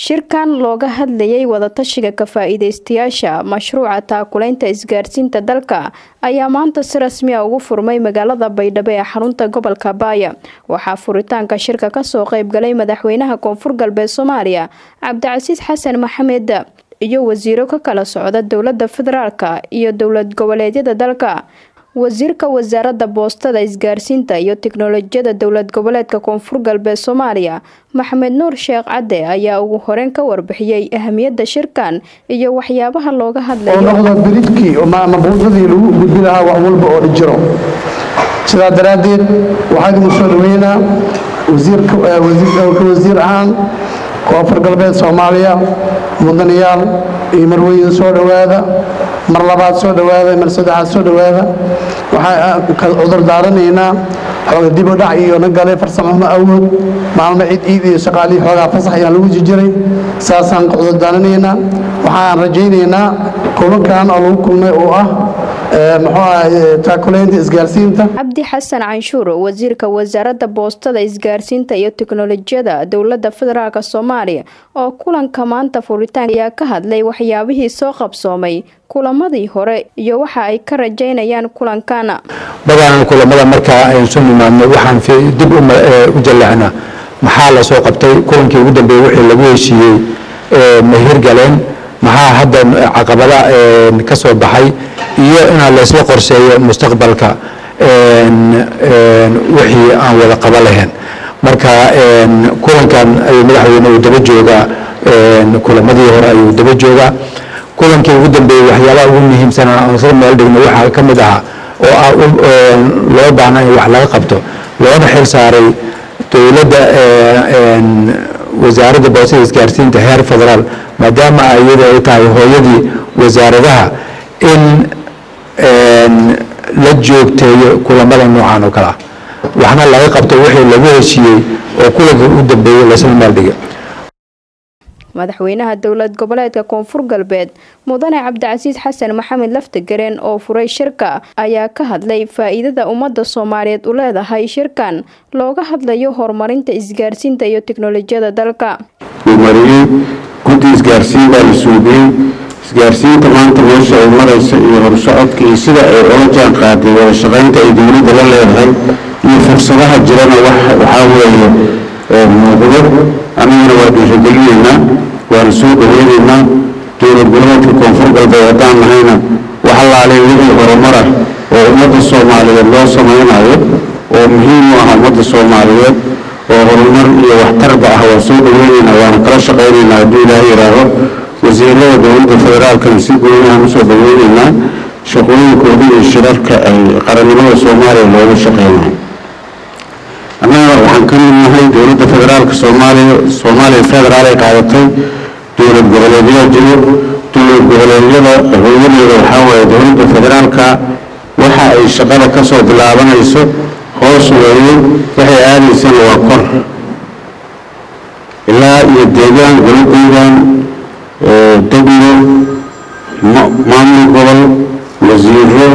Shirkan looga hadlayay wadatashiga ka faa'iideystayaasha mashruuca taakulaynta isgaarsiinta dalka ayaa maanta si rasmi ah ugu furmay magaalada Baydhabo ee xarunta gobolka Baaya. Waxaa furitaanka shirka kasoo qeybgalay madaxweynaha Koonfur Galbeed Soomaaliya, Cabdicasiis Xasan Maxamed, iyo wasiiro ka kala socda dowlada federaalka iyo dowlad goboleedyada dalka. Wasiirka Wasaaradda Boostada, Isgaarsiinta iyo Tiknolojiyada dowlad goboleedka Koonfur Galbeed Soomaaliya, Maxamed Nuur Sheekh Cadde, ayaa ugu horeyn ka warbixiyey ahamiyadda shirkan iyo waxyaabaha looga hadlayo. Oo noqdo bridge-kii ama buundadii lagu gudbi lahaa wax walba oo jiro. Sidaa daraaddeed waxaan idinku soo dhaweynaa wasiirka, wasiir ahaan Koonfur Galbeed Soomaaliya. Mudanayaal iyo marwooyin, soo dhowaada mar labaad, soo dhowaada mar saddexaad, soo dhowaada. Waxaan ka cudur daaranaynaa xooga dib u dhac iyo na galay farsamo awood. Maalmo cid iid iyo shaqaalihii xoogaa fasax ayaan lagu jijiray, saasaan ka cudur daaranaynaa. Waxaan rajaynaynaa kulankan oo lagu kulmay oo ah, muxuu ahay, taakulaynta isgaarsiinta. Cabdi Xasan Canshuur, wasiirka Wasaaradda Boostada, Isgaarsiinta iyo Tiknolojiyada dowlada federaalk Soomaaliya, oo kulanka maanta furitaan ayaa ka hadlay waxyaabihii soo qabsoomay kulamadii hore iyo waxa ay ka rajaynayaan kulankan. Badanaan kulamada markaa aynu soo nimaadno, waxaan dib u jalleecnaa maxaa la soo qabtay kulankii ugu dambeeyey, wixii lagu heshiiyey ma hirgaleen, maxaa hadda caqabada ka soo baxay, iyo inaan laysla qorsheeyo mustaqbalka wixii aan wada qaba lahayn. Marka kulankan ayuu madaxweyne uu daba joogaa kulamadii hore ayuu daba joogaa. Kulankii ugu dambeeyey waxyaabaha ugu muhiimsanaa aan isla meel dhigno waxaa ka mid ahaa oo ah loo baahna in wax laga qabto, loona xil saaray dowladda, Wasaaradda Boostada Isgaarsiinta heer federaal, maadaama iyada ay tahay hooyadii wasaaradaha, in la joogteeyo kulamada noocan oo kale ah, waxna laga qabto wixii lagu heshiiyey oo kulanka u dambeeyey laysla meel dhigay. Madaxweynaha dowlad goboleedka Koonfur Galbeed, Mudane Cabdicasiis Xasan Maxamed Laftagareen, oo furay shirka ayaa ka hadlay faa-iidada ummadda Soomaaliyeed u leedahay shirkan looga hadlayo horumarinta isgaarsiinta iyo teknolojiyada dalka. Mariyey guddi isgaarsiin baa la suubiyey. Isgaarsiinta maanta meesha ay maraysa iyo horsocodka iyo sida ay ula jaan qaaday wada shaqaynta ay dowladda la leedahay iyo fursadaha jirana, waxaa weeye muuqdo. Annagana waa dhiirigelinaynaa, waana soo dhaweynaynaa. Dowlad goboleedka Koonfur Galbeed haddaan nahayna, wax allaalay wixii horumar ah oo ummadda Soomaaliyeed loo samaynayo oo muhiim u ah ummadda Soomaaliyeed oo horumar iyo waxtarba ah, waa soo dhaweynaynaa, waana kala shaqaynaynaa hadduu Ilaahay yidhaaho. Wasiirada dowladda federaalkana si gooni usoo dhaweynaynaa shaqooyinkooda iyo shirarka ay qarannimada Soomaaliya looga shaqeynayo. Annaga waxaan ka mid nahay dowladda federaalka Soomaaliya. Soomaaliya federaal ay qaadatay, dowlad goboleedyaa jiro. Dowlad goboleedyada hooyadeeda waxaa waaye dowladda federaalka. Waxa ay shaqada ka soo bilaabanayso hoos weeye, waxay aadaysana waa kor ilaa iyo deegaan, golo deegaan, degmo, maamul gobol, wasiiro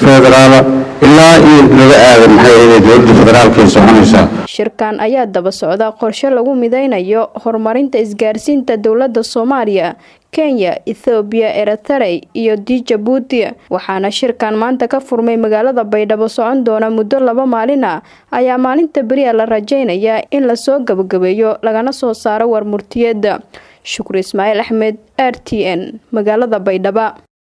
federaala, ilaa iyo laga aada, maxay ahayd, dowladda federaalka ay soconaysaa. Shirkan ayaa daba socda qorshe lagu mideynayo horumarinta isgaarsiinta dowladda Soomaaliya, Kenya, Ethoobiya, Eritrea iyo Djibuuti. Waxaana shirkan maanta ka furmay magaalada Baydhabo socon doona muddo 2 maalin ah. Ayaa maalinta beriya la rajeynayaa in lasoo gabagabeeyo lagana soo saaro war murtiyeed. Shukri Ismaaciil Axmed, RTN, magaalada Baydhaba.